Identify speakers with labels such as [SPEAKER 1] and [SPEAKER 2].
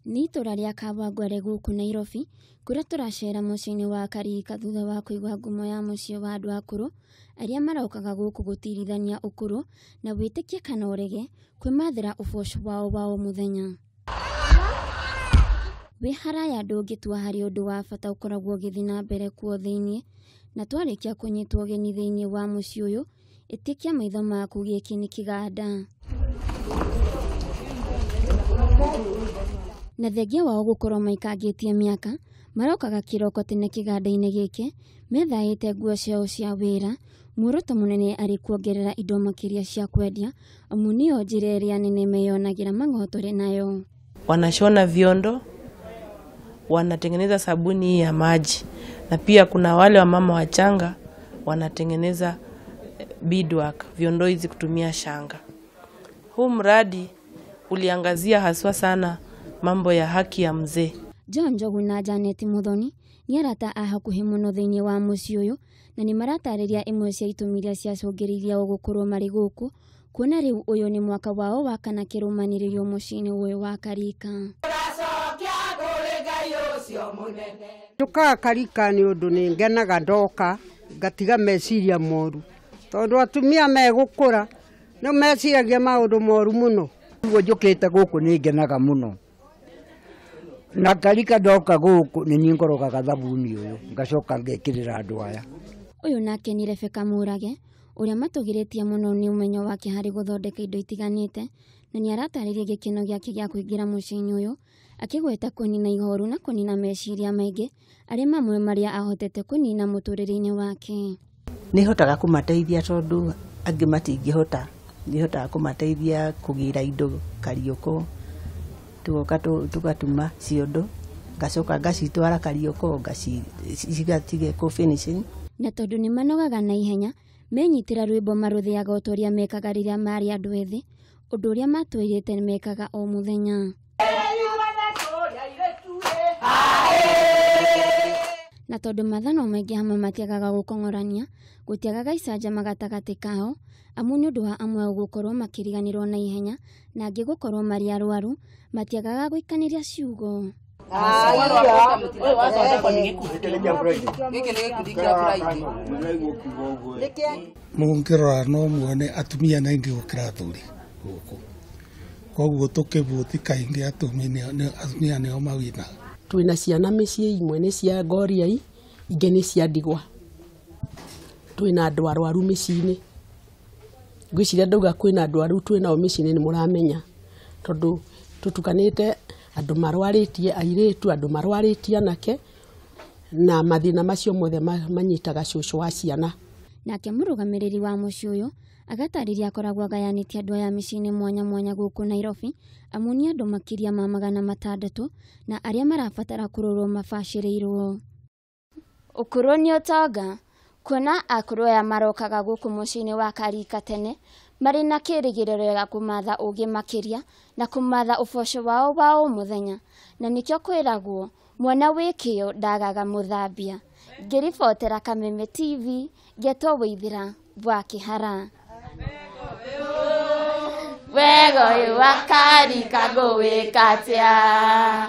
[SPEAKER 1] Nĩ itũra rĩa Kawangware gũkũ Nairobi kũrĩa tũracera mũciĩ-inĩ wa Karika thutha wa kũigua ngumo ya mũciĩ wa andũ akũrũ arĩa marokaga gũkũ gũtirithania ũkũrũ na wĩtĩkie kana ũrege kwĩmathĩra ũboco wao wa o mũthenya. Wĩ haraya ndũngĩtua harĩ ũndũ wa bata ũkoragwo ũgĩthiĩ na mbere kuo thĩiniĩ, na twarĩkia kũnyitwo ũgeni thĩiniĩ wa mũciĩ ũyũ, ĩtĩkia maitho maku gĩkĩ nĩ kĩganda. Na thengia wao gũkorwo maikangĩtie mĩaka, marokaga kĩroko tene kĩganda-inĩ gĩkĩ, methaĩte nguo ciao cia wĩra, muoroto mũnene arĩ kuongerera indo makĩria cia kwendia, amu nĩyo njĩra ĩrĩa nene meyonagĩra mang'otore nayo.
[SPEAKER 2] Wanashona vyondo, wanatengeneza sabuni ya maji, na pia kuna wale wamama wachanga wanatengeneza beadwork, vyondo hizi kutumia shanga. Huu mradi uliangazia haswa sana mambo ya haki ya mzee.
[SPEAKER 1] John Njogu na Janet Muthoni nĩ arata a hakuhĩ mũno thĩinĩ wa mũciĩ ũyũ na nĩ maratarĩria imwe cia itũmi iria ciacũngĩrĩirie o gũkorwo marĩ gũkũ, kuona rĩu ũyũ nĩ mwaka wao wa kana kĩrũmanĩrĩrio mũciĩ-inĩ ũyũ wa Karika.
[SPEAKER 3] Njũkaga Karika nĩ ũndũ nĩ ngenaga ndoka ngatiga meciria moru, tondũ atumia megũkũra nĩ meciragia maũndũ moru mũno.
[SPEAKER 4] Ũguo njũkĩte gũkũ nĩ ngenaga mũno, na Karika ndoka gũkũ nĩ niĩ ngorogaga thabuni ũyũ ngacoka ngekĩrĩra andũ aya.
[SPEAKER 1] Ũyũ nake nĩ Rebecca Mũrage ũrĩa matũgĩrĩtie mũno nĩ ũmenyo wake harĩ gũthondeka indo itiganĩte, na nĩ aratarĩria gĩkeno gĩake gĩa kũingĩra mũciĩ-inĩ ũyũ akĩgweta kũnina ihoru na kũnina meciria maingĩ arĩ mamwe marĩa ahotete kũnina mũtũrĩre-inĩ wake.
[SPEAKER 5] Nĩ hotaga kũmateithia tondũ angĩ matingĩhota, nĩ hotaga kũmateithia kũgĩra indo Karioko, tugoka tugatuma ciondo ngacoka ngacitwara Karioko ngacitige kũ finishing.
[SPEAKER 1] Na tondũ nĩ manogaga na ihenya, menyitĩra rwĩmbo marũthĩaga o ta ũrĩa mekaga rĩrĩa marĩ andũ ethĩ, ũndũ ũrĩa matũirĩte mekaga o mũthenya. Na tondũ mathano maingĩ hamwe matiagaga gũkong'orania, gũtiagaga icanjama gatagatĩ kao, amu nĩ ũndũ wa amwe ao gũkorwo makĩriganĩrwo na ihenya na angĩ gũkorwo marĩ arwaru, matiagaga gũikanĩria ciugo.
[SPEAKER 6] Mũngĩrora no muone atumia nĩ aingĩ gũkĩra athuri gũkũ, koguo tũkĩvũti kaingĩ atumia nĩo mawinaga.
[SPEAKER 7] Twĩna ciana mĩciĩ imwe nĩ cia ngoriai, ingĩ nĩ cia ndigwa. Twĩna andũ arwaru mĩciĩ-inĩ. Ngwĩciria ndauga kwĩna andũ arwaru twĩnao mĩciĩ-inĩ nĩ mũramenya, tondũ tũtukanĩte andũ marwarĩtie airĩtu, andũ marwarĩtie anake, na mathĩna macio mothe manyitaga cũcũ wa ciana.
[SPEAKER 1] Nake mũrũgamĩrĩri wa mũciĩ ũyũ agatarĩria akoragwo agayanĩtie andũ aya mĩciĩ-inĩ mwanya mwanya gũkũ Nairobi, amu nĩ andũ makĩria ma 600 na arĩa marabatara kũrorwo mabacĩrĩirwo. Ũkũrũ nĩ ũtonga, kuona akũrũ aya marokaga gũkũ mũciĩ-inĩ wa Karika tene marĩ na kĩrĩgĩrĩro gĩa kũmatha ũgĩ makĩria na kũmatha ũboco wao wa o mũthenya, na nĩkĩo kwĩragwo mwana wĩ kĩyo ndagaga mũthambia. Ngĩribotera Kameme TV, ngetwo Wĩithĩra wa Kĩhara. Wega ũyũ wa Karika ngũwĩka atĩa?